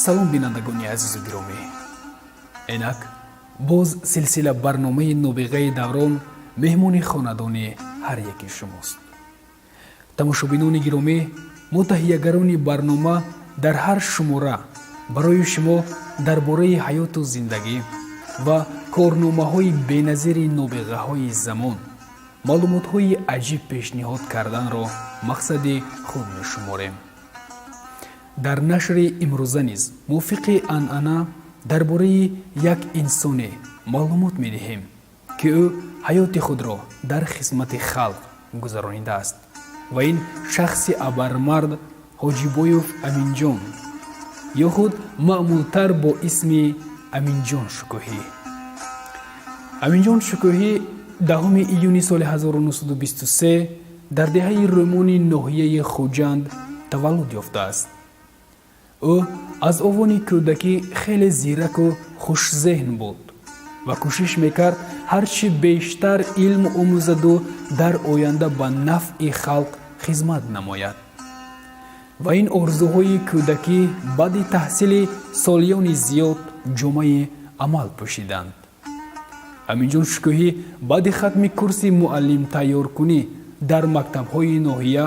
Салом, бинандагони азизу гиромӣ! Инак боз силсила барномаи «Нобиғаи даврон» меҳмони хонадони ҳар яки шумост. Тамошобинони гиромӣ, мо, таҳиягарони барнома, дар ҳар шумора барои шумо дар бораи ҳаёту зиндагӣ ва корномаҳои беназири нобиғаҳои замон маълумотҳои аҷиб пешниҳод карданро мақсади худ мешуморем. Дар нашри имрӯза низ мувофиқи анъана дар бораи як инсоне маълумот медиҳем, ки ӯ ҳаёти худро дар хизмати халқ гузаронидааст, ва ин шахси абармард Ҳоҷибоев Аминҷон ё худ маъмултар бо исми Аминҷон Шукӯҳӣ. Аминҷон Шукӯҳӣ 10 июни соли 1923 дар деҳаи Рӯмони ноҳияи Хуҷанд таваллуд ёфтааст. Ӯ аз овони кӯдакӣ хеле зираку хушзеҳн буд ва кӯшиш мекард ҳарчи бештар илм омӯзаду дар оянда ба нафъи халқ хизмат намояд. Ва ин орзуҳои кӯдакӣ баъди таҳсили солиёни зиёд ҷомаи амал пӯшиданд. Аминҷон Шукӯҳӣ баъди хатми курси муаллимтайёркунӣ дар мактабҳои ноҳия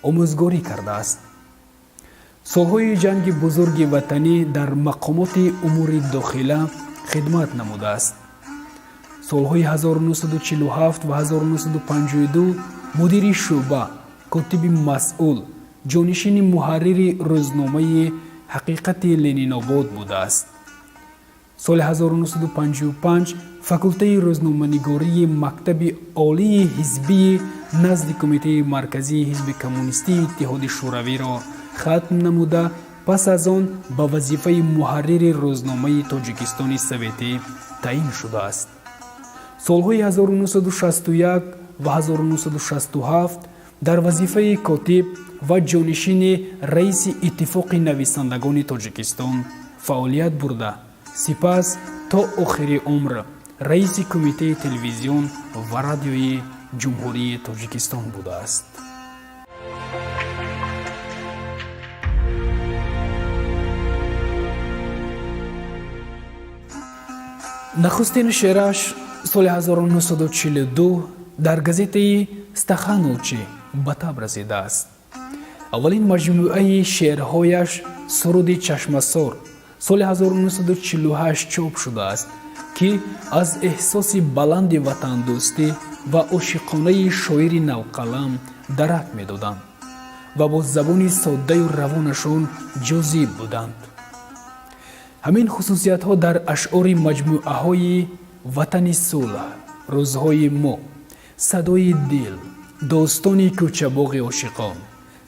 омӯзгорӣ кардааст. Солҳои Ҷанги Бузурги Ватанӣ дар мақомоти умури дохила хидмат намудааст. Солҳои 1947 ва 1952 мудири шӯъба, котиби масъул, ҷонишини муҳаррири рӯзномаи «Ҳақиқати Ленинобод» будааст. Соли 1955 факултаи рӯзноманигории Мактаби олии ҳизбии назди Кумитаи Марказии Ҳизби Коммунистии Иттиҳоди Шӯравиро хатм намуда, пас аз он ба вазифаи муҳаррири рӯзномаи «Тоҷикистони советӣ» таъин шудааст. Солҳои 1961 ва 1967 дар вазифаи котиб ва ҷонишини раиси Иттифоқи нависандагони Тоҷикистон фаъолият бурда, сипас то охири умр раиси Кумитаи телевизион ва радиои Ҷумҳурии Тоҷикистон будааст. Нахустин шеъраш соли 1942 дар газетаи «Стахановчӣ» ба таб расидааст. Аввалин маҷмӯаи шеърҳояш «Суруди чашмасор» соли 1948 чоп шудааст, ки аз эҳсоси баланди ватандӯстӣ ва ошиқонаи шоири навқалам дарак медоданд ва бо забони соддаю равонашон ҷозиб буданд. Ҳамин хусусиятҳо дар ашъори маҷмӯаҳои «Ватани сулҳ», «Рӯзҳои мо», «Садои дил», «Достони кӯчабоғи ошиқон»,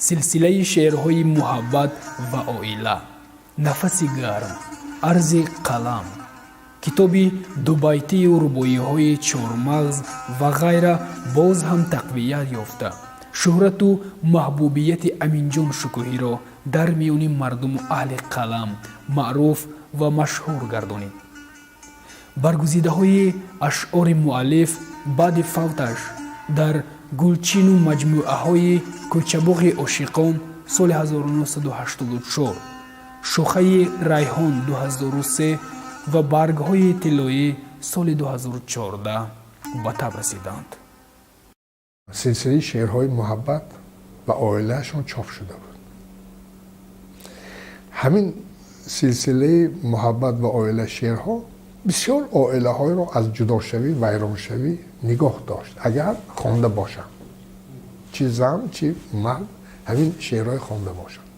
силсилаи шеърҳои «Муҳаббат ва оила», «Нафаси гарм», «Арзи қалам», китоби дубайтию рубоиҳои «Чормағз» ва ғайра боз ҳам тақвият ёфта, шӯҳрату маҳбубияти Аминҷон Шукӯҳиро дар миёни мардуму аҳли қалам маъруф ва машҳур гардонид. Баргузидаҳои ашъори муаллиф баъди фавташ дар гулчину маҷмӯаҳои «Кӯчабоғи ошиқон» соли 1984, «Шохаи райҳон» 2003 ва «Баргҳои тиллоӣ» соли 2014 ба таб расиданд. Силсилаи шеърҳои «Муҳаббат ва оилаашон» чоп шуда буд. Ҳамин силсилаи «Муҳаббат ва оила» шеърҳо бисёр оилаҳоеро аз ҷудошавӣ, вайроншавӣ нигоҳ дошт, агар хонда бошанд, чи зан, чи мард, ҳамин шеърҳое хонда бошанд.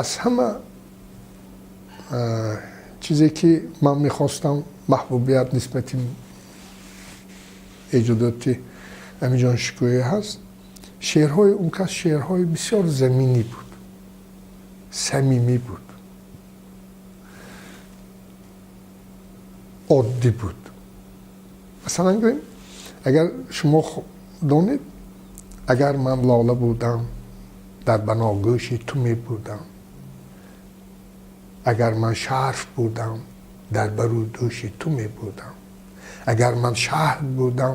Аз ҳама чизе ки ман мехостам, маҳбубият нисбати эҷодоти Аминҷон Шукӯҳӣ ҳаст. Шеърҳои он кас шеърҳои бисёр заминӣ буд, самимӣ буд, оддӣ буд. Масалан гӯем, агар шумо донед: «Агар ман лола будам, дар баногӯши ту мебудам, агар ман шарф будам, дар бару дӯши ту мебудам, агар ман шаҳд будам,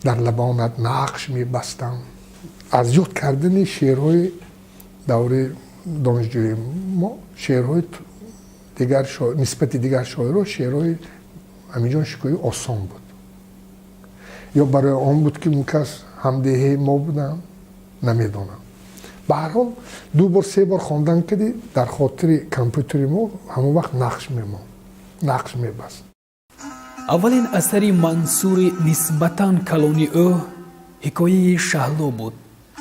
дар лабонат нақш мебастам». Аз ёд кардани шеърҳои давраи донишҷӯии мо, шеърҳои дигар, нисбати дигар шоирҳо шеърҳои Аминҷон Шукӯҳӣ осон буд. Ё барои он буд, ки он кас ҳамдеҳаи мо буданд, намедонам. Ба ҳар ҳол, ду бор, се бор хондан кардӣ, дар хотири компютери мо ҳамон вақт нақш мемонд, нақш мебаст. Аввалин асари мансури нисбатан калони ӯ ҳикояи Шаҳло буд,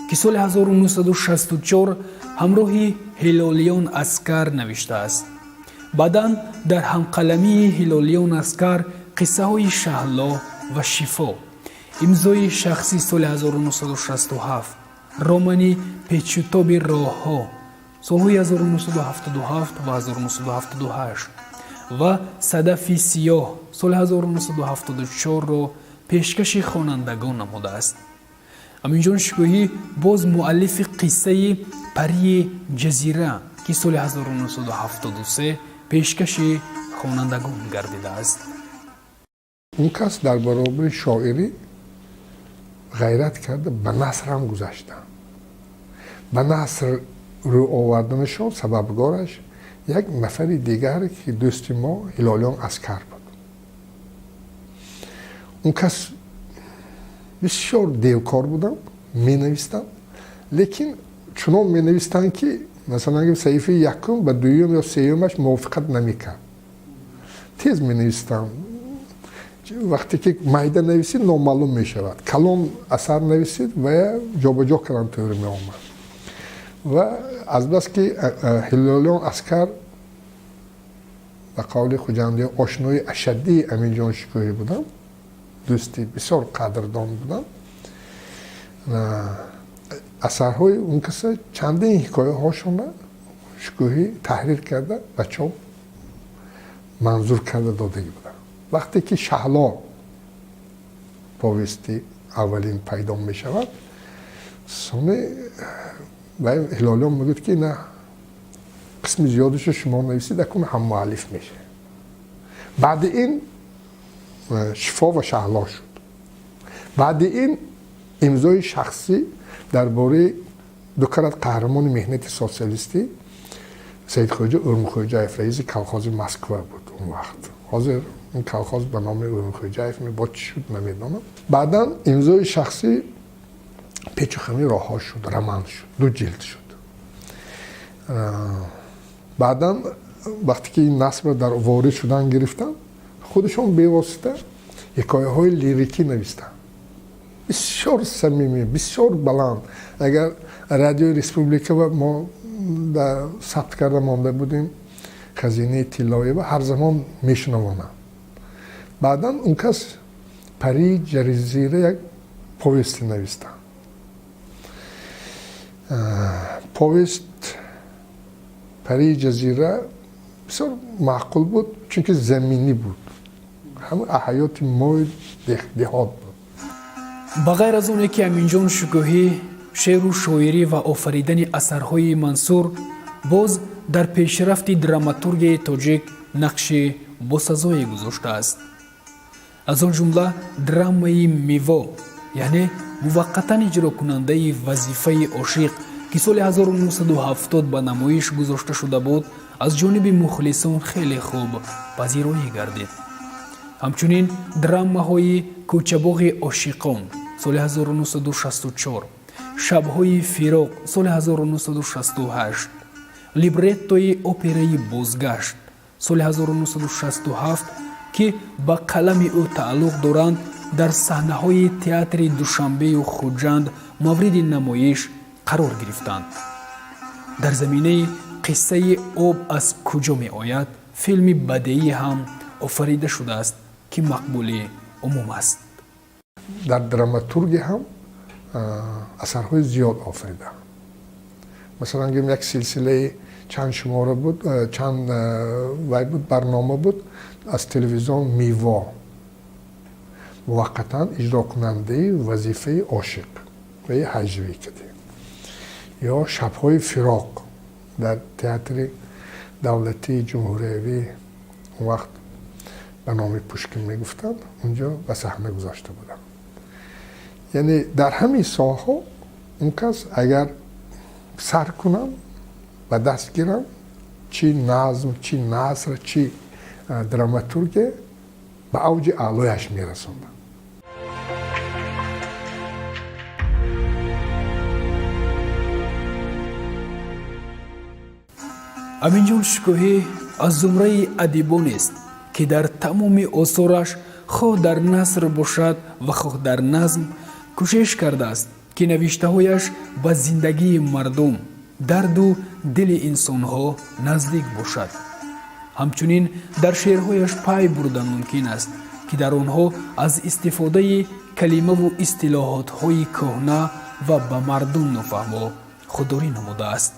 ки соли 1964 ҳамроҳи Ҳилолиён Аскар навиштааст. Баъдан дар ҳамқаламии Ҳилолиён Аскар қиссаҳои Шаҳло ва Шифо, имзои шахсӣ соли 1967, романи Печутоби роҳҳо солҳои 1977 ва 1978 ва Садафи сиёҳ соли 1974-ро пешкаши хонандагон намудааст. Аминҷон Шукӯҳӣ боз муаллифи қиссаи Парии ҷазира, ки соли 1973 пешкаши хонандагон гардидааст. Он кас дар баробари шоирӣ ғайрат карда, ба насрам гузаштанд. Ба наср рӯ оварданашон сабабгораш як нафари дигар, ки дӯсти мо Ҳилолиён Аскар буд. Он кас бисёр девкор буданд, менавистанд, лекин чунон менавистанд, ки масалан, саҳифаи якум ба дуюм ё сеюмаш мувофиқат намекард. Тез менавистанд. Вақте ки майда нависид, номаълум мешавад, калон асар нависид ва ҷобаҷо кардан тӯри меомад. Ва азбаски Ҳилолиён Аскар, ба қавли хуҷандиё, ошнои ашаддии Аминҷон Шукӯҳӣ буданд, дӯсти бисёр қадрдон буданд, асарҳои он каса, чандин ҳикояҳошона Шукӯҳӣ таҳрир карда, ба чоп манзур карда додагӣ буданд. Вақте ки Шаҳло повести аввалин пайдо мешавад, сони Ҳилолиён мегӯяд, ки на, қисми зиёдашо шумо нависед, акун ҳаммуаллиф мешавед. Баъди ин Шифо ва Шаҳло шуд. Баъди ин имзои шахсӣ дар бораи ду карат қаҳрамони меҳнати социалистӣ Саидхоҷа Урмхоҷаев, раиси колхози Москва буд он вақт. Ҳозир ин колхоз ба номи Урмхоҷаев бо чӣ шуд, намедонам. Баъдан имзои шахсӣ Печухами роҳҳо шуд, роман шуд, ду ҷилд шуд. Баъдан вақте ки ин насбро дар ворид шудан гирифтанд, худашон бевосита ҳикояҳои лирикӣ навистанд, бисёр самимӣ, бисёр баланд. Агар радиои республика мо сабт карда монда будем, Хазинаи тиллоева, ҳар замон мешунавонам. Баъдан он кас Парии ҷазира як повести навистанд. Повесть Парии ҷазира бисёр маъқул буд, чунки заминӣ буд, ҳама ҳаёти мои деҳот буд. Ба ғайр аз оне ки Аминҷон Шукӯҳӣ шеъру шоирӣ ва офаридани асарҳои мансур боз дар пешрафти драматургияи тоҷик нақши босазое гузоштааст. Аз он ҷумла драмаи Миво, яъне муваққатан иҷрокунандаи вазифаи ошиқ, ки соли 1970 ба намоиш гузошта шуда буд, аз ҷониби мухлисон хеле хуб пазироӣ гардид. Ҳамчунин драмаҳои Кӯчабоғи ошиқон соли 1964, Шабҳои фироқ соли 1968, либреттои операи Бозгашт соли 1967, ки ба қалами ӯ тааллуқ доранд, дар саҳнаҳои театри Душанбею Хуҷанд мавриди намоиш қарор гирифтанд. Дар заминаи қиссаи Об аз куҷо меояд филми бадеӣ ҳам офарида шудааст, ки мақбули умум аст. Дар драматургӣ ҳам асарҳои зиёд офарида. Масалан, гӯем, як силсилаи чанд шумора буд, чанд вай буд, барнома буд аз телевизион, Миво, муваққатан иҷрокунандаи вазифаи ошиқ ва ҳаҷвӣ кардем, ё Шабҳои фироқ дар театри давлатии ҷумҳуриявӣ, он вақт ба номи Пушкин мегуфтанд, унҷо ба саҳна гузошта будам. Яъне дар ҳамин соҳаҳо. Он кас агар сар кунам, ба даст гирам, чи назм, чи наср, чи драматургия, ба авҷи аълояш мерасондам. Аминҷон Шукӯҳӣ аз зумраи адибонест, ки дар тамоми осораш, хоҳ дар наср бошад ва хоҳ дар назм, кӯшиш кардааст, ки навиштаҳояш ба зиндагии мардум, дарду дили инсонҳо наздик бошад. Ҳамчунин дар шеърҳояш пай бурдан мумкин аст, ки дар онҳо аз истифодаи калимаву истилоҳотҳои кӯҳна ва ба мардум нофаҳмо худдорӣ намудааст.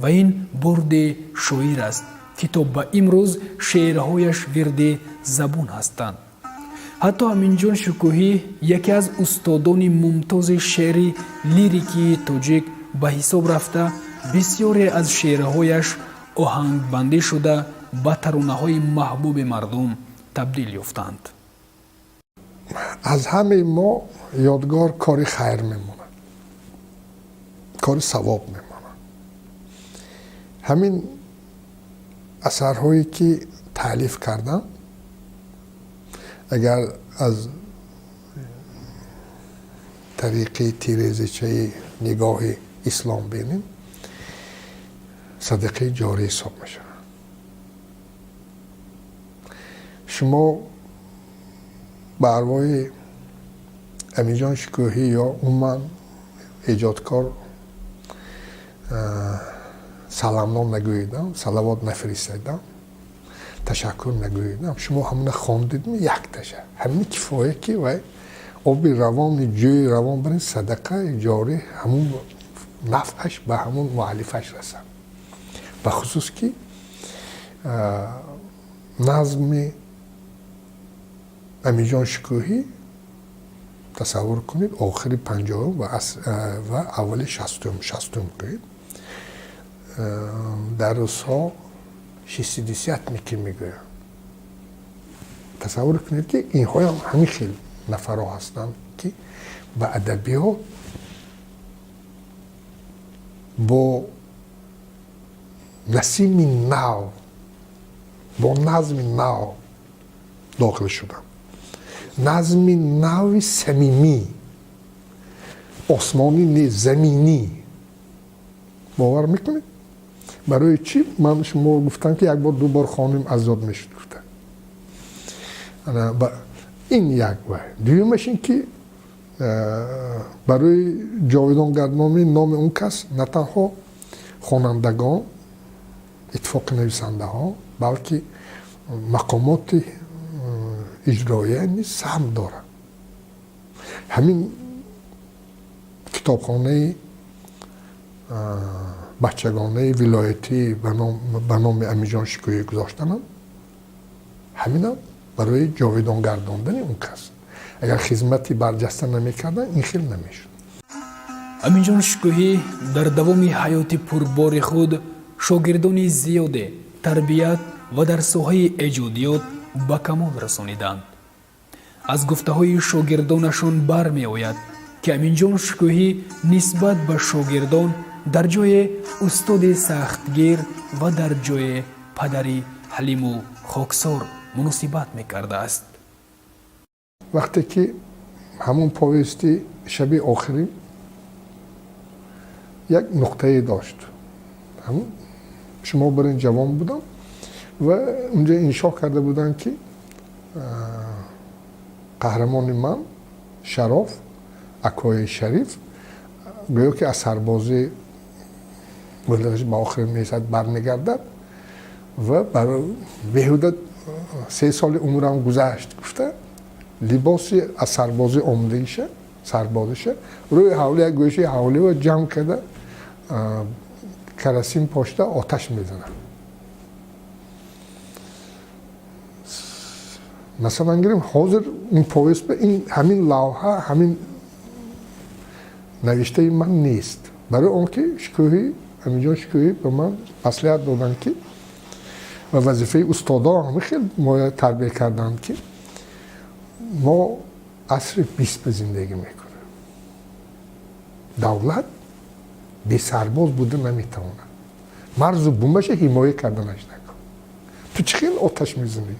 Ва ин бурди шоир аст, ки то ба имрӯз шеърҳояш вирди забун ҳастанд. Ҳатто Аминҷон Шукӯҳӣ яке аз устодони мумтози шеъри лирикии тоҷик ба ҳисоб рафта, бисёре аз шеърҳояш оҳангбандӣ шуда, ба таронаҳои маҳбуби мардум табдил ёфтанд. Аз ҳамаи мо ёдгор кори хайр мемонад, кори савоб мемонад. Ҳамин асарҳое ки таълиф кардам, агар аз тариқи тирезичаи нигоҳи ислом бинем, садақаи ҷорӣ ҳисоб мешавад. Шумо ба арвоҳи Аминҷон Шукӯҳӣ ё умуман эҷодкор саламном нагӯедам, салавот нафиристедам, ташаккур нагӯедам, шумо ҳамона хондидми якташа, ҳамин кифоя, ки вай оби равони ҷӯи равон барин, садақаи ҷорӣ, ҳамун нафъаш ба ҳамун муаллифаш расад. Бахусус ки назми Аминҷон Шукӯҳӣ, тасаввур кунед, охири 50-ум ва аввали 60-ум гӯед, дар рӯзҳо шестидесятники мегӯянд. Тасаввур кунед, ки инҳоям ҳамин хел нафарҳо ҳастанд, ки ба адабиёт бо насими нав, бо назми нав дохил шуданд. Назми нави самимӣ, осмонӣ не, заминӣ. Бовар мекунед? Барои чӣ ман шумо гуфтам, ки як бор, ду бор хоним, азоб мешуд, гуфта. Ин як вай. Дуюмаш ин ки барои ҷовидон гардонии номи он кас на танҳо хонандагон, иттифоқи нависандаҳо, балки мақомоти иҷроия низ саҳм дорад. Ҳамин китобхонаи бачагонаи вилоятӣ ба номи Амиҷон Шукӯҳӣ гузоштанам, ҳаминам барои ҷовидон гардондани он кас. Агар хизмати барҷаста намекардан, ин хел намешуд. Аминҷон Шукӯҳӣ дар давоми ҳаёти пурбори худ шогирдони зиёде тарбият ва дар соҳаи эҷодиёт ба камол расониданд. Аз гуфтаҳои шогирдонашон бармеояд, ки Аминҷон Шукӯҳӣ нисбат ба шогирдон дар ҷое устоди сахтгир ва дар ҷое падари ҳалиму хоксор муносибат мекардааст. Вақте ки ҳамон повести «Шаби охирин» як нуқтае дошт, шумо барин ҷавон будам ва унҷа иншо карда буданд, ки қаҳрамони ман Шароф акои Шариф гӯё ки аз сарбозӣ муҳлаташ ба охир мерасад, бармегардад ва беҳуда 3 соли умрам гузашт гуфта, либоси аз сарбозӣ омадагиша, сарбозиша рӯи ҳавли, як гӯшаи ҳавлиро ҷамъ карда, карасин пошта, оташ мезанад. Масалан гирем, ҳозир ин повест ба ин ҳамин лавҳа, ҳамин навиштаи ман нест, барои он ки Шукӯҳӣ, Аминҷон Шукӯҳӣ ба ман маслиҳат доданд, ки ва вазифаи устодон ҳамин хел моя тарбия карданд, ки мо асри 20 ба зиндагӣ мекунем, давлат Бесарбоз буда наметавонад. Марзу бумаша ҳимоя карданаш накун. Ту чӣ хел оташ мезанӣ?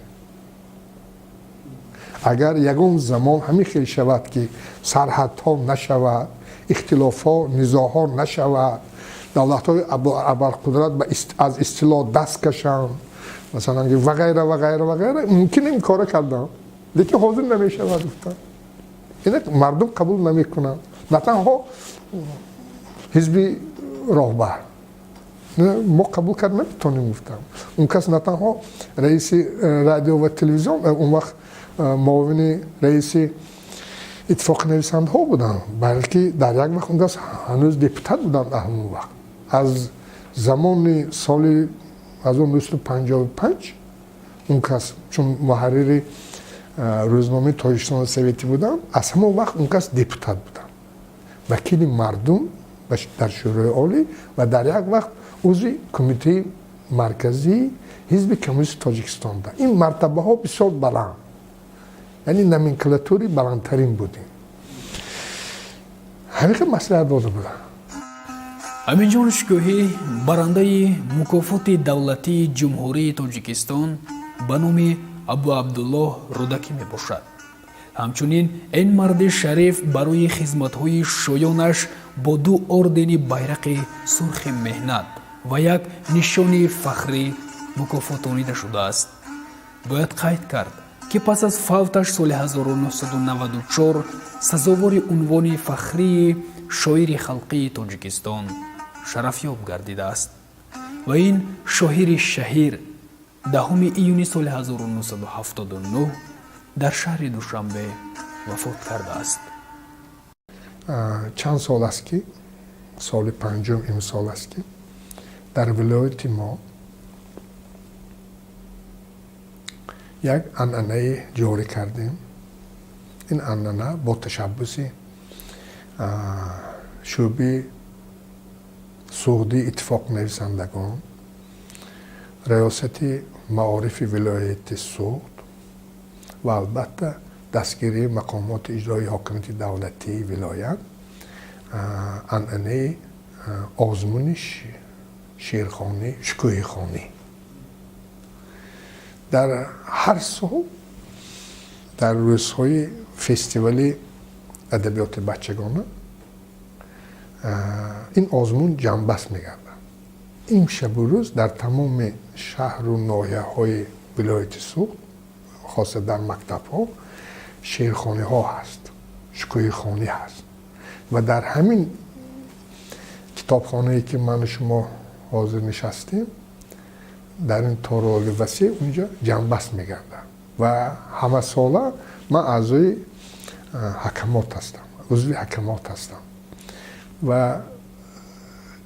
Агар ягон замон ҳамин хел шавад, ки сарҳадҳо нашавад, ихтилофҳо, низоъҳо нашавад, давлатҳои абарқудрат аз истилоҳ даст кашанд, масалан, ва ғайра, ва ғайра, ва ғайра, мумкин ин кора кардан, лекин ҳозир намешавад, гуфтам. Ина мардум қабул намекунанд. На танҳо ҳизби роҳбар, мо қабул кард наметонем, гуфтам. Он кас на танҳо раиси радио ва телевизион, он вақт муовини раиси иттифоқи нависандаҳо буданд, балки дар як вақт он кас ҳанӯз депутат буданд. Ҳамон вақт аз замони соли 1955 он кас чун муҳаррири рӯзномаи Тоҷикистони Советӣ буданд, аз ҳамон вақт он кас депутат буданд, вакили мардум дар Шӯрои Олӣ ва дар як вақт узви Кумитаи Марказии Ҳизби Коммунисти Тоҷикистон буданд. Ин мартабаҳо бисёр баланд, яъне номенклатури баландтарин будем. Ҳамин хел маслиҳат дода буданд. Аминҷон Шукӯҳӣ барандаи мукофоти давлатии Ҷумҳурии Тоҷикистон ба номи Абу Абдуллоҳ Рӯдакӣ мебошад. Ҳамчунин ин марди шариф барои хизматҳои шоёнаш бо ду ордени Байрақи Сурхи Меҳнат ва як нишони фахрӣ мукофотонида шудааст. Бояд қайд кард, ки пас аз фавташ соли 1994 сазовори унвони фахрии шоири халқии Тоҷикистон шарафёб гардидааст ва ин шоҳири шаҳир 10 июни соли 1979 дар шаҳри Душанбе вафот кардааст. Чанд сол аст, ки соли панҷум имсол аст, ки дар вилояти мо як анъанае ҷорӣ кардем. Ин анъана бо ташаббуси шӯъби Суғдии Иттифоқи нависандагон, Раёсати маорифи вилояти Суғд ва албатта дастгирии мақомоти иҷроии ҳокимияти давлатии вилоят, анъанаи озмуни шеърхонӣ, шукӯҳихонӣ дар ҳар сол дар рӯзҳои фестивали адабиёти бачагона ин озмун ҷамъбаст мегардад. Ин шабу рӯз дар тамоми шаҳру ноҳияҳои вилояти Суғд, хоса дар мактабҳо, шеърхониҳо ҳаст, шукӯҳихонӣ ҳаст ва дар ҳамин китобхонае, ки ману шумо ҳозир нишастем, дар ин тороли васеъ, унҷо ҷамъбаст мегардад ва ҳамасола ман аъзои ҳакамот ҳастам, узви ҳакамот ҳастам. Ва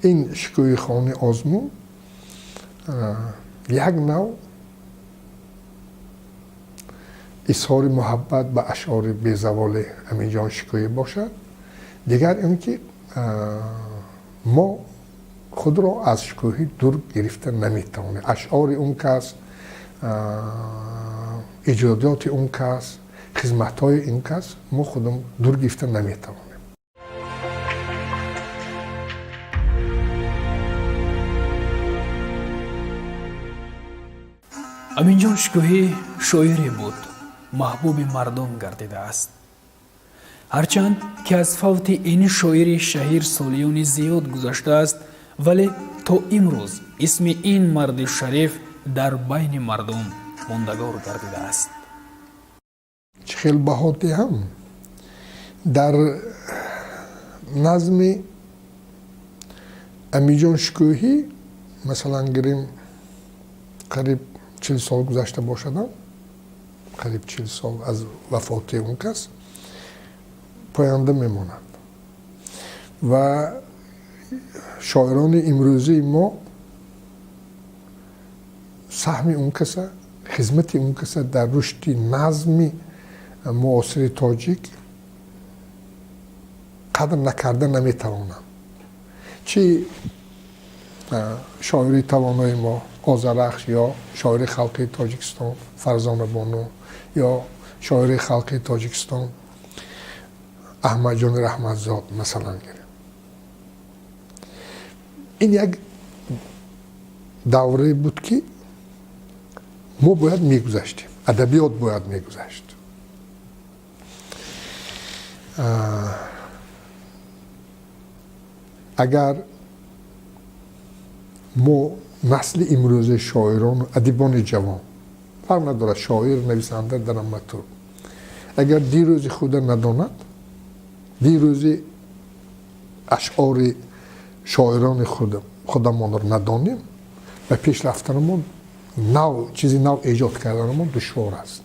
ин шукӯҳихони озмун як нав изҳори муҳаббат ба ашъори безаволи Аминҷон Шукӯҳӣ бошад, дигар ин ки мо худро аз Шукӯҳӣ дур гирифта наметавонем. Ашъори он кас, эҷодиёти он кас, хизматҳои ин кас мо худам дур гирифта наметавонем. Аминҷон Шукӯҳӣ шоире буд, маҳбуби мардум гардидааст. Ҳарчанд ки аз фавти ин шоири шаҳир солиёни зиёд гузаштааст, вале то имрӯз исми ин марди шариф дар байни мардум мондагор гардидааст. Чӣ хел баҳо диҳам? Дар назми Амиҷон Шукӯҳӣ, масалан, гирем, қариб 40 сол гузашта бошадам, қариб 40 сол аз вафоти он кас, поянда мемонад ва шоирони имрӯзии мо саҳми он каса, хизмати он каса дар рушди назми муосири тоҷик қадр накарда наметавонанд. Чӣ шоири тавонои мо Озарахш, ё шоири халқии Тоҷикистон Фарзона Бону, ё шоири халқии Тоҷикистон Аҳмадҷони Раҳматзод, масалан, гирем. Ин як даврае буд, ки мо бояд мегузаштем, адабиёт бояд мегузашт. Агар мо насли имрӯзи шоирону адибони ҷавон, фарқ надорад, шоир, нависанда, драматург, агар дирӯзи худа надонад, дирӯзи ашъори шоирони худамонро надонем, ба пеш рафтанамон, нав чизи нав эҷод карданамон душвор аст.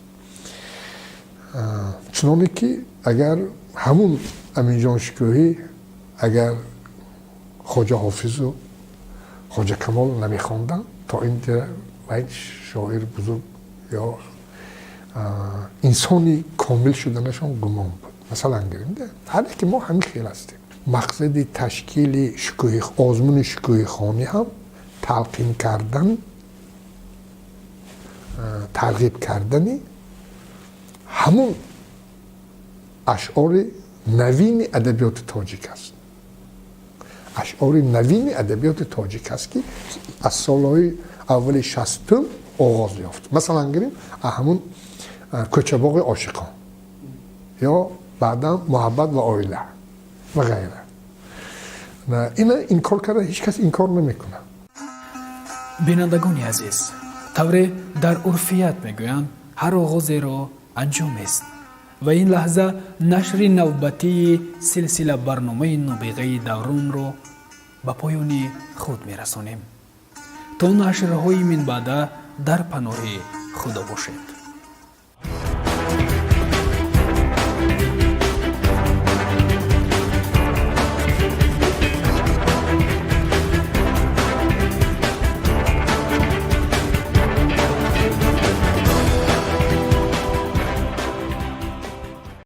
Чуноне ки агар ҳамун Аминҷон Шукӯҳӣ, агар Хоҷа Ҳофизу Хоҷа Камол намехонданд, то ин вай шоири бузург ё инсони комил шуданашон гумон буд. Масалан гирем, ҳар яке мо ҳамин хел ҳастем. Мақсади ташкили озмуни шукӯҳихонӣ ҳам талқин кардан, тарғиб кардани ҳамун ашъори навини адабиёти тоҷик аст, ашъори навини адабиёти тоҷик аст, ки аз солҳои аввали 60-ум оғоз ёфт. Масалан гирем, ҳамун «Кӯчабоғи ошиқон» ё баъдан «Муҳаббат ва оила» ва ғайра. Ина инкор карда ҳеҷ кас инкор намекунад. Бинандагони азиз, тавре дар урфият мегӯянд, ҳар оғозеро анҷомест ва ин лаҳза нашри навбатии силсила барномаи «Нобиғаи давронро» ба поёни худ мерасонем. То нашрҳои минбаъда дар паноҳи Худо бошед.